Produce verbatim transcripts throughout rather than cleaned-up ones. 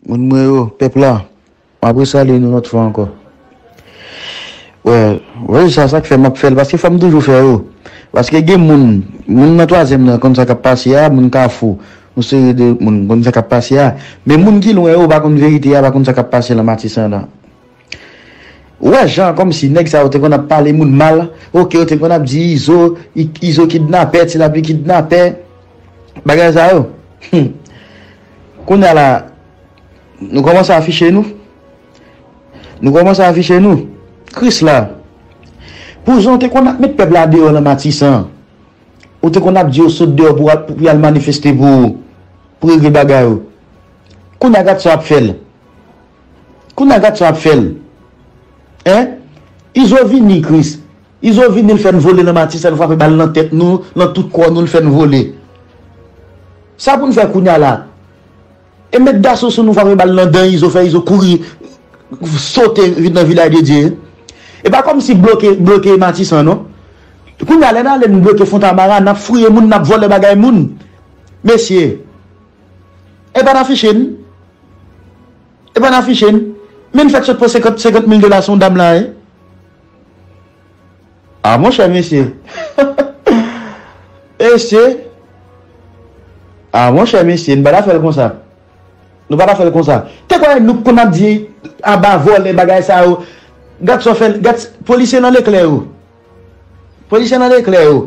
Moun mwen yo, pèp la, m ap resalye nou lòt fwa ankò. Wè, wè, sa, sa k fè m ap fè l, paske fò m toujou fè yo. Paske gen moun, moun nan twazyèm nan konn sa k ap pase a, moun Kafou, yon seri de moun konn sa k ap pase a. Men moun ki lwen yo pa konn verite a, pa konn sa k ap pase nan Matisan nan. Ou wè jan kòmsi nèg sa yo te konn ap pale moun mal, oke, yo te konn ap di Izo, I- Izo kidnapè, Ti Lapli kidnapè, bagay sa yo. Hmm. Kounye a la, nou kòmanse afiche nou. Nou kòmanse afiche nou. Kris la. Pou jan w te konn ap met pèp la deyò nan Matisan, ou te konn ap di yo sot deyò pou, pou y al manifeste pou, pou regle bagay yo. Kounye a gad sa w ap fè l. Kounye a gad sa w ap fè l. Hein? Izo vini, Kris. Izo vini, l fè n vole nan Matisan, l frape bal nan tèt nou, nan tout kò nou, l fè n vole. Sa pou n fè kounye a la? E met daso sou nou, frape bal nan dan Izo, fè Izo kouri, sote vin nan Vilaj de Dye. E pa kòmsi bloke, bloke Matisan, non. Kounye a, lè n ale, n bloke Fontamara, n ap fouye moun, n ap vòlè bagay moun. Mesye, e pa n afiche n. E pa n afiche n. Men n fèk sot pran senkant, senkant mil dola sou yon dam la, wi. A, monchè, mesye. Mesye. A, monchè, mesye, n pa ta fè l konsa. Nou pa ta fè l konsa. Te kwè nou konn ap di aba vòlè bagay sa yo. Gad sa w fè, gad, polisye nan leklè yo. Polisye nan leklè yo.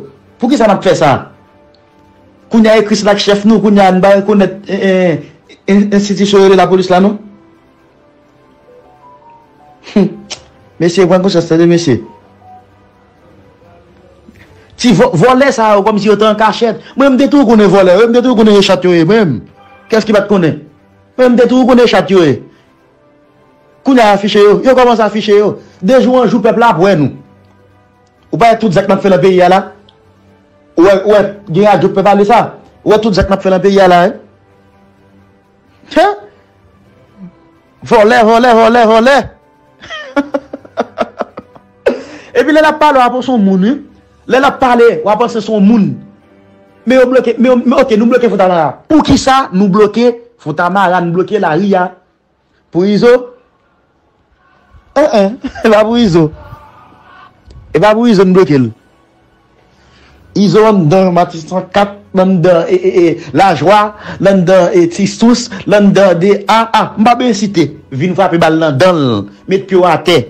Poukisa n ap fè sa? Kounye a e Kris la k chèf nou, kounye a n pa rekonèt, eh, eh, en- enstitisyon yo rele lapolis la, non? Hmm. Mesye, pran konsyans, tande, mesye. Ti vò- vòlè sa yo, kòmsi yo te an kachèt. Mwen, m te toujou konnen vòlè, mwen, m te toujou konnen e chat yo ye, mwen. Kès ki pa t konnen? Mwen, m te toujou konnen e chat yo ye. Kounye a afiche yo, yo kòmanse afiche yo. De jou an jou, pèp la ap wè nou. Ou pa wè tout zak n ap fè nan peyi a la? Ou wè, ou wè, gen radyo k pè pale sa? Ou wè tout zak n ap fè nan peyi a la, wi? Hen? Vòlè, vòlè, vòlè, vòlè. Epi lè l ap pale, w ap panse se yon moun, wi. Lè l ap pale, w ap panse se yon moun. Men yo bloke, men yo, men oke, nou bloke Fontamara. Poukisa nou bloke Fontamara, nou bloke lari a? Pou Izo? En, en, e pa pou Izo. E pa pou Izo n bloke l. Izo anndan Matisan kat, l anndan, e, e, e, Lajwa, l anndan, e, Ti Sous, l anndan de a, a, m pa bezwen site. Vin frape bal nan dan l, met pye w atè.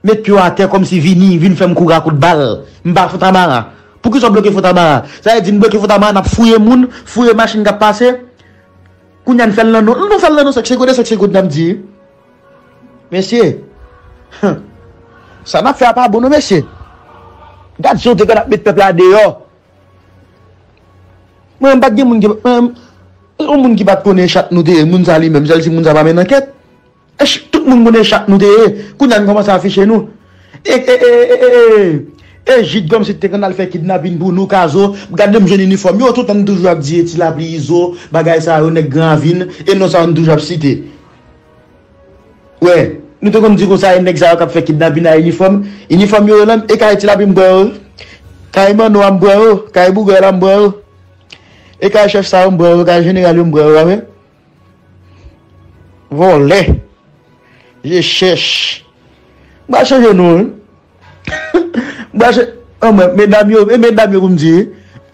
Met pye w atè kòmsi vini, vin fè m kouri a kout bal. M pa Fontamara. Poukisa w bloke Fontamara? Sa vle di n bloke Fontamara, n ap fouye moun, fouye machin k ap pase. Kounye a n fè l nan non, nou fè l nan non sèk se goud, sèk se goud n ap di. Mesye, sa n ap fè a pa bon non, mesye. Gad jan w te konn ap met pèp la deyò. Mwen, m pa t gen moun ki, mwen, yon moun ki pa t konnen chat nou te ye, moun sa li menm, sèl si moun sa pa mennen ankèt. Ech, tout moun konnen chat nou te ye. Kounye a n kòmanse afiche nou. E, e, e, e, e, e, e Jid kòmsi te konn al fè kidnapin pou nou, Kazo. Gade m jwenn inifòm yo, toutan n toujou ap di e Ti Lapli, Izo, bagay sa yo, nèg Gran Ravin, e non sa yo n toujou ap site. Wè, nou te konn di konsa, e nèg sa yo k ap fè kidnapin a inifòm. Inifòm yo, yo la, e kay Ti Lapli m pran yo. Kay Manno a m pran yo, kay Bougay la m pran yo. E kay chèf sa yo m pran yo, kay jeneral yo m pran yo, w pa wè? Vòlè. Je chèch. M pral chanje non, wi. M pral chanje. An mwen, medam yo, e medam yo pou m di, wi.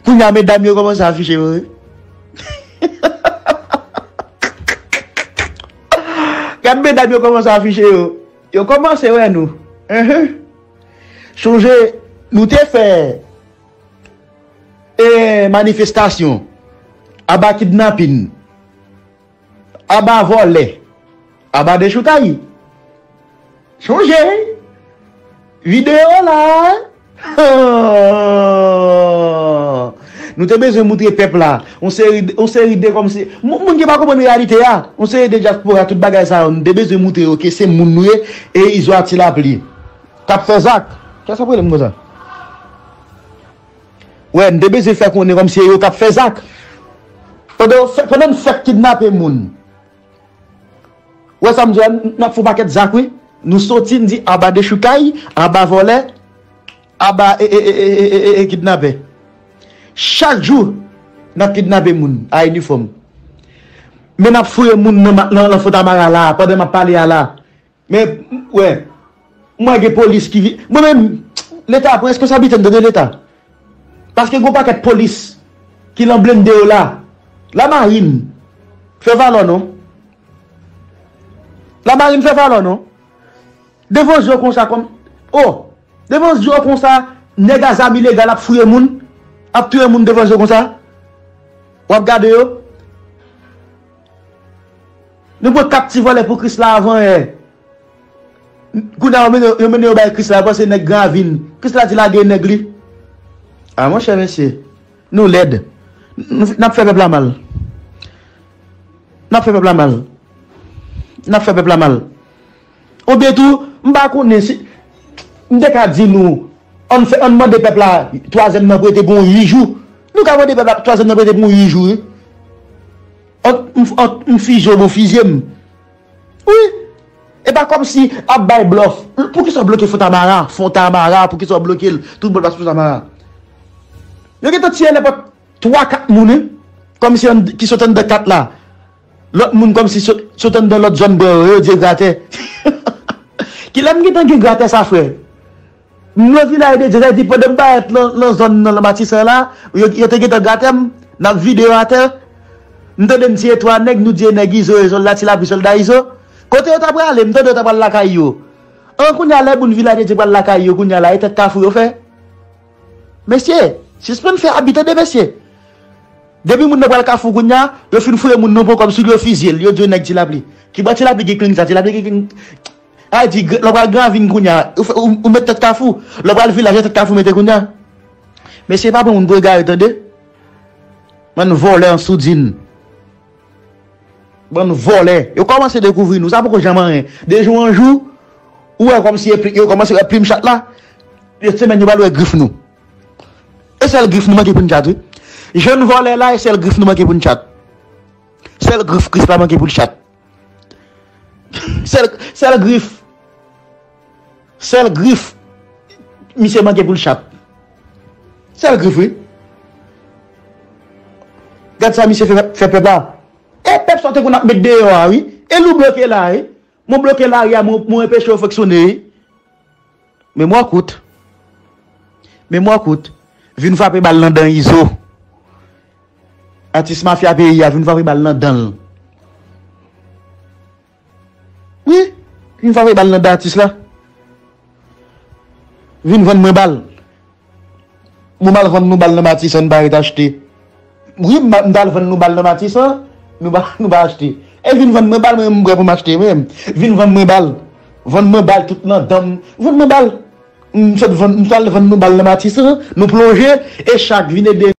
Kounye a, medam yo kòmanse afiche yo, wi. Gad medam yo kòmanse afiche yo. Yo kòmanse wè nou. Enhen. Chonje, nou te fè, e, manifestasyon. Aba kidnapin. Aba vòlè. Aba dechoukay. Chonje. Videyo la. Nou te bezwen moutre pèp la. Yon seri, yon seri de kòmsi. Moun, moun ki pa konprann reyalite a. Yon seri de dyaspora, tout bagay sa yo. Nou te bezwen moutre yo ke se moun nou ye. E Izo a Ti Lapli. K ap fè zak. Kiyès ap rele m konsa? Wè, n te bezwen fè konnen kòmsi se yo k ap fè zak. Pandan yo fè, pandan n fèk kidnape moun. Wè sa m di a, n ap fè yon pakèt zak, wi. Nou soti, n di aba dechoukay, aba vòlè, aba e, e, e kidnapè. Chak jou, n ap kidnape moun a inifòm. Men n ap fouye moun nan, nan, nan Fontamara la, pandan m ap pale a la. Men, wè, m wè gen polis ki vi-, mwen menm, Leta pran responsablite m, tande Leta. Paske gen yon pakèt polis ki lan blende yo la. Lamarin, fè valè w non. Lamarin, fè valè w non. Devan zye w konsa kòm, oh, devan zye w konsa, nèg a zam ilegal ap fouye moun, ap touye moun devan zye w konsa. W ap gade yo. Nou pran kat ti vòlè pou Krisla avan yè. Kounye a yo mennen, yo mennen yo bay Krisla, yo panse nèg Gran Ravin. Krisla di lage nèg li. A monchè mesye, nou lèd. Nou, n ap fè pèp la mal. N ap fè pèp la mal. N ap fè pèp la mal. Oubyen tou, m pa konnen si, m te ka di nou, ann fè, ann mande pèp la twazyèm nan prete pou yon uit jou. Nou ka mande pèp la twazyèm nan prete pou yon uit jou, wi. Ant m, ant m fizye w, ou fizye m. Wi. E pa kòmsi ap bay blòf. Poukisa w bloke Fontamara? Fontamara, poukisa w bloke l? Tout moun pase Fontamara. Yo gentan tiye nenpòt twa, kat moun, wi. Kòmsi ki sot anndan kat la. Lòt moun kòmsi sot, sot anndan lòt zòn bò yo, yo di yo gratè. Kilè m gentan gen gratè sa, frè? M nan vilaj de Dye, sa vle di pandan m parèt lan, lan zòn nan, lan Matisan la, yo, yo te gentan gratè m, n ap vide yo atè. M tande m tiye twa nèg, nou di e nèg Izo, e sòlda Ti Lapli, sòlda Izo. Kote yo ta prale? M tande yo ta pral lakay yo. An, kounye a, lè moun vilaj de Dye pral lakay yo, kounye a la, e tèt kafou yo fè. Mesye, sispann fè abi, tande, mesye. Depi moun nan pral kafou kounye a, yo fin fouye moun nan pon kòb sou li, yo fizye l, yo di yo nèg Ti Lapli. Kibò Ti Lapli gen kling sa? Ti Lapli gen kling. A di, lè w pral Gran Ravin kounye a, ou fè, ou, ou met tèt kafou. Lè w pral vilaj, e tèt kafou mete kounye a. Mesye, pa pran moun pou egare, tande. Bann vòlè an soudin. Bann vòlè. Yo kòmanse dekouvri nou. Sa poko janm anyen. De jou an jou, ou wè kòmsi yo kòmanse wè plim chat la. Yon semèn yo pral wè grif nou. E sèl grif nou manke pou n chat, wi. Jèn vòlè la, e sèl grif nou manke pou n chat. Sèl grif Krisla manke pou l chat. Sèl, sèl grif. Sèl grif misye manke pou l chat. Sèl grif, wi. Gad sa misye fè, fè pèp la. E pèp sa w te konn ap met deyò a, wi. E nou bloke la, wi. Mwen bloke lari a, mwen, mwen anpeche yo fonksyone, wi. Memwa kout. Memwa kout. Vin frape bal nan dan Izo. Atis mafya peyi a vin frape bal nan dan l. Wi, vin frape bal nan dan atis la. Vin vann mwen bal. Bon, m al vann nou bal nan Matisan, nou pa ret achte. Wi, m, m t al vann nou bal nan Matisan, nou pa, nou pa achte. E vin vann mwen bal, mwen, m prè pou m achte, mwen. Vin vann mwen bal. Vann mwen bal tout nan dan m. Vann mwen bal. M sot vann, m t al vann nou bal nan Matisan, nou plonje, e chak vin ede